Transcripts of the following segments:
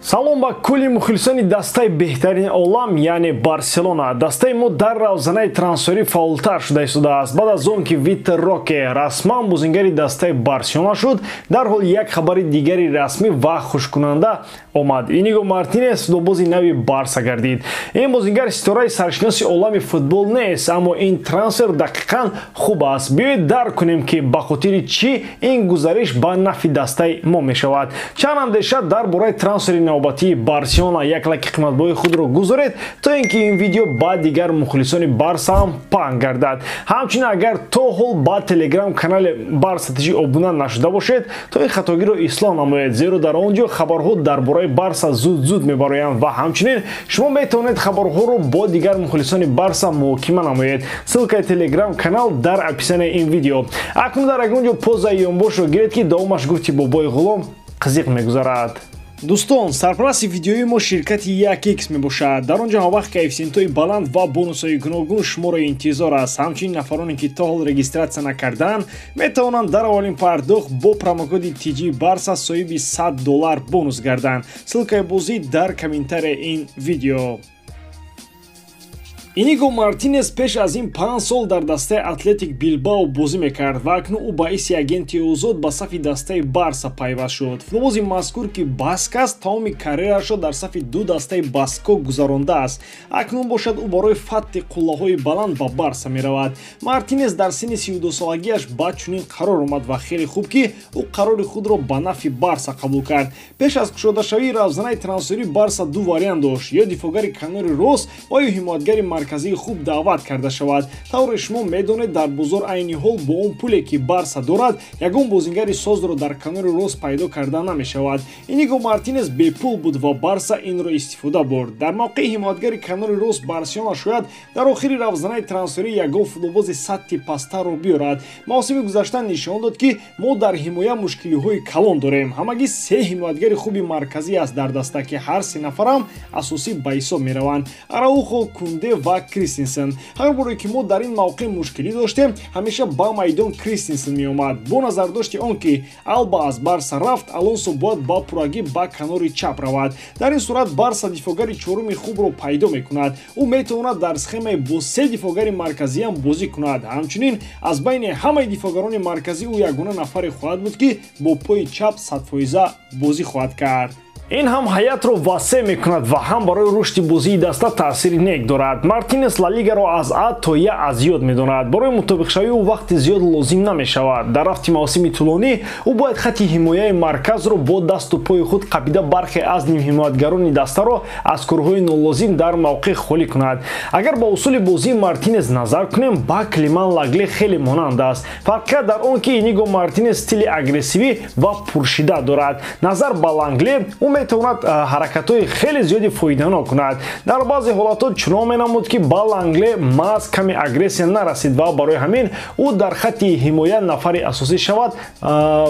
Салом ба кулли мухлисони дастаи беҳтарини олам, яъне Барселона. Дастаи мо дар равзанаи трансферӣ фаъолтар шуда истодааст. Баъд аз он ки Витор Роке расман бозингари дастаи Барселона шуд, дарҳол як хабари дигари расмӣ ва хушкунанда омад. Иниго Мартинес футболбози нави Барса гардид. Ин бозингар ситораи саршиноси олами футбол нест, аммо ин трансфер дақиқан хуб аст. Биёед дарк кунем, ки ба хотири чӣ ин гузариш ба нафъи дастаи мо мешавад. Чанд андеша дар бораи трансфери навбатии Барселона. Як лайки қиматбоҳои худро гузоред, то ин ки ин видео ба дигар мухлисони Барса ҳам паҳн гардад. Ҳамчунин, агар то ҳол ба телеграм канали Барса ТЖ обуна нашуда бошед, то ин хатогиро ислоҳ намоед, зеро дар он ҷо хабарҳо дар бораи Барса зуд-зуд мебароянд ва ҳамчунин шумо метавонед хабарҳоро бо дигар мухлисони Барса муҳокима намоед. Ссылкаи телеграм канал дар описанияи ин видео. Акнун дар ягон ҷо позаи ёнбошро гиред, ки давомаш, гуфти бобои ғулом, қизиқ мегузарад. Дӯстон, сарпарасти видеои мо ширкати 1x мебошад. Дар он ҷо ҳамавақт коэффисиентҳои баланд ва бонусҳои гуногун шуморо интизор аст. Ҳамчунин, нафароне ки то ҳол регистрация накардаанд, метавонанд дар аввалин пардохт бо промокоди TG Барса соҳиби 100 доллар бонус гарданд. Ссылкаи бозӣ дар комментарияи ин видео. Иниго Мартинес пеш аз ин 5 сол дар дастаи Атлетик Билбао бозӣ мекард ва акнун ӯ ба ҳайси агенти озод ба сафи дастаи Барса пайваст шуд. Футболбози мазкур, ки баск аст, тамоми карьерашро дар сафи ду дастаи баско гузарондааст. Акнун бошад, ӯ барои фатҳи қуллаҳои баланд ба Барса меравад. Мартинес дар синни 32-солагиаш ба чунин қарор омад ва хеле хуб, ки ӯ қарори худро ба нафъи Барса қабул кард. Пеш аз кушодашавии равзанаи трансферӣ Барса ду вариант дошт: ё дифоъгари канори рост ва ё ҳимоятгари марказии хуб даъват карда шавад. Тавре шумо медонед, дар бозор айни ҳол бо он пуле, ки Барса дорад, ягон бозингари созро дар канори рост пайдо карда намешавад. Иниго Мартинес бепул буд ва Барса инро истифода бурд. Дар мавқеи ҳимоятгари канори рост Барселона шояд дар охири равзанаи трансферӣ ягон футболбози сатҳи пасттарро биёрад. Мавсими гузашта нишон дод, ки мо дар ҳимоя мушкилиҳои калон дорем. Ҳамагӣ се ҳимоятгари хуби марказӣ аст дар даста, ки ҳар се нафарам асосӣ ба ҳисоб мераванд: Араухо, Кунде ва Кристенсен. Ҳар боре ки мо дар ин мавқеъ мушкилӣ доштем, ҳамеша ба майдон Кристенсен меомад. Бо назардошти он ки Алба аз Барса рафт, Алонсо бояд ба пуррагӣ ба канори чап равад. Дар ин сурат Барса дифоъгари чоруми хубро пайдо мекунад. Ӯ метавонад дар схемаи бо се дифоъгари марказиам бозӣ кунад. Ҳамчунин, аз байни ҳамаи дифоъгарони марказӣ ӯ ягона нафаре хоҳад буд, ки бо пои чап 100% бозӣ хоҳад кард. Ин ҳам ҳайатро васеъ мекунад ва ҳам барои рушди бозии даста таъсири нек дорад. Мартинес Ла Лигаро аз А то Я аз ёд медонад. Барои мутобиқшавӣ ӯ вақти зиёд лозим намешавад. Дар рафти мавсими тӯлонӣ ӯ бояд хатти ҳимояи марказро бо дасту пои худ қапида, бархе аз нимҳимоятгарони дастаро аз корҳои нолозим дар мавқеъ холӣ кунад. Агар ба усули бозии Мартинес назар кунем, ба Клеман Лагле хеле монанд аст. Фарқият дар он, ки Иниго Мартинес стили агрессивӣ ва пуршиддат дорад. Назар ба Лангле, ӯ метавонад ҳаракатҳои хеле зиёди фоиданок кунад. Дар баъзе ҳолатҳо чунон менамуд, ки ба Лангле маҳз каме агрессия нарасид ва барои ҳамин ӯ дар хатти ҳимоя нафари асосӣ шавад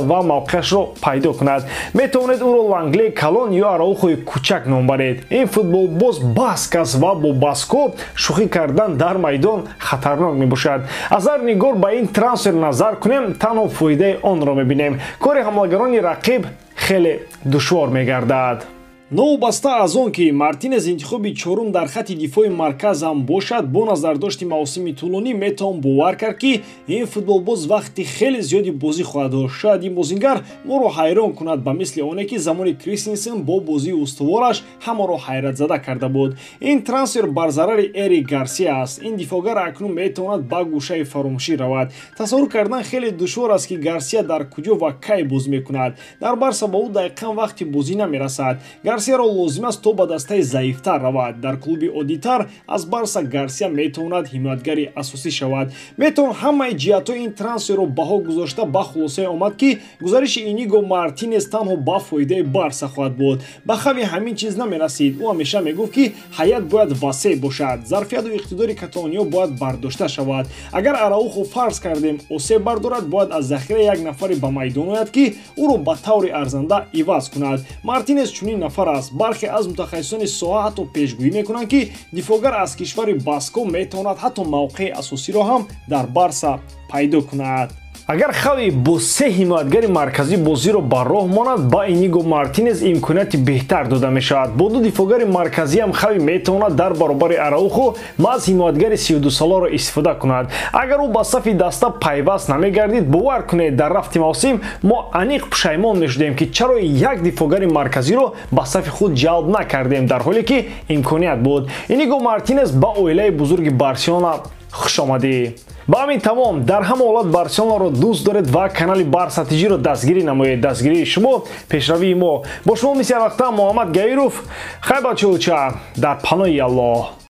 ва мавқеашро пайдо кунад. Метавонед ӯро Ланглеи калон ё Араухои кӯчак ном баред. Ин футболбоз баск аст ва бо баско шӯхӣ кардан дар майдон хатарнок мебошад. Аз ҳар нигоҳ ба ин трансфер назар кунем, танҳо фоидаи онро мебинем. Кори ҳамлагарони рақиб хеле душвор мегардад. Новобаста аз он ки Мартинес интихоби чорум дар хатти дифои марказ ҳам бошад, бо назардошти мавсими тӯлонӣ метавон бовар кард, ки ин футболбоз вақти хеле зиёди бозӣ хоҳад дошт. Шояд ин бозингар моро ҳайрон кунад, ба мисли оне ки замони Кристенсен бо бозии устувораш ҳамаро ҳайратзада карда буд. Ин трансфер бар зарари Эрик Гарсия аст. Ин дифоъгар акнун метавонад ба гӯшаи фаромӯшӣ равад. Тасаввур кардан хеле душвор аст, ки Гарсия дар куҷо ва кай бозӣ мекунад. Дар Барса ба ӯ дақиқан вақти бозӣ намерасад. Гарсияро лозим аст, то ба дастаи заифтар равад. Дар клуби оддитар аз Барса Гарсия метавонад ҳимоятгари асосӣ шавад. Метавон ҳамаи ҷиҳатҳои ин трансферро баҳо гузошта, ба хулосае омад, ки гузариши Иниго Мартинес танҳо ба фоидаи Барса хоҳад буд. Ба Хави ҳамин чиз намерасид. Ӯ ҳамеша мегуфт, ки ҳайат бояд васеъ бошад, зарфияту иқтидори каталониё бояд бардошта шавад. Агар Араухо, фарз кардем, осеб бардорад, бояд аз захира як нафаре ба майдон ояд, ки ӯро ба таври арзанда иваз кунад. Мартинес чунин нафар аст. Бархе аз мутахассисони соҳа ҳатто пешгӯӣ мекунанд, ки дифоъгар аз кишвари Баско метавонад ҳатто мавқеи асосиро ҳам дар Барса пайдо кунад. Агар Хави бо се ҳимоятгари марказӣ бозиро ба роҳ монад, ба Иниго Мартинес имконияти беҳтар дода мешавад. Бо ду дифоъгари марказиам Хави метавонад дар баробари Араухо маҳз ҳимоятгари 32-соларо истифода кунад. Агар ӯ ба сафи даста пайваст намегардид, бовар кунед, дар рафти мавсим мо аниқ пушаймон мешудем, ки чаро як дифоъгари марказиро ба сафи худ ҷалб накардем, дар ҳоле ки имконият буд. Иниго Мартинес, ба оилаи бузурги Барселона хушомадӣ. Ба ҳамин тамом. Дар ҳама ҳолат Барселонаро дӯст доред ва канали Барса ТЖро дастгирӣ намоед. Дастгирии шумо пешравии мо. Бо шумо мисли ҳарвақта Муҳаммад Гаиров. Хай, бачаоча, дар паноҳи Аллоҳ.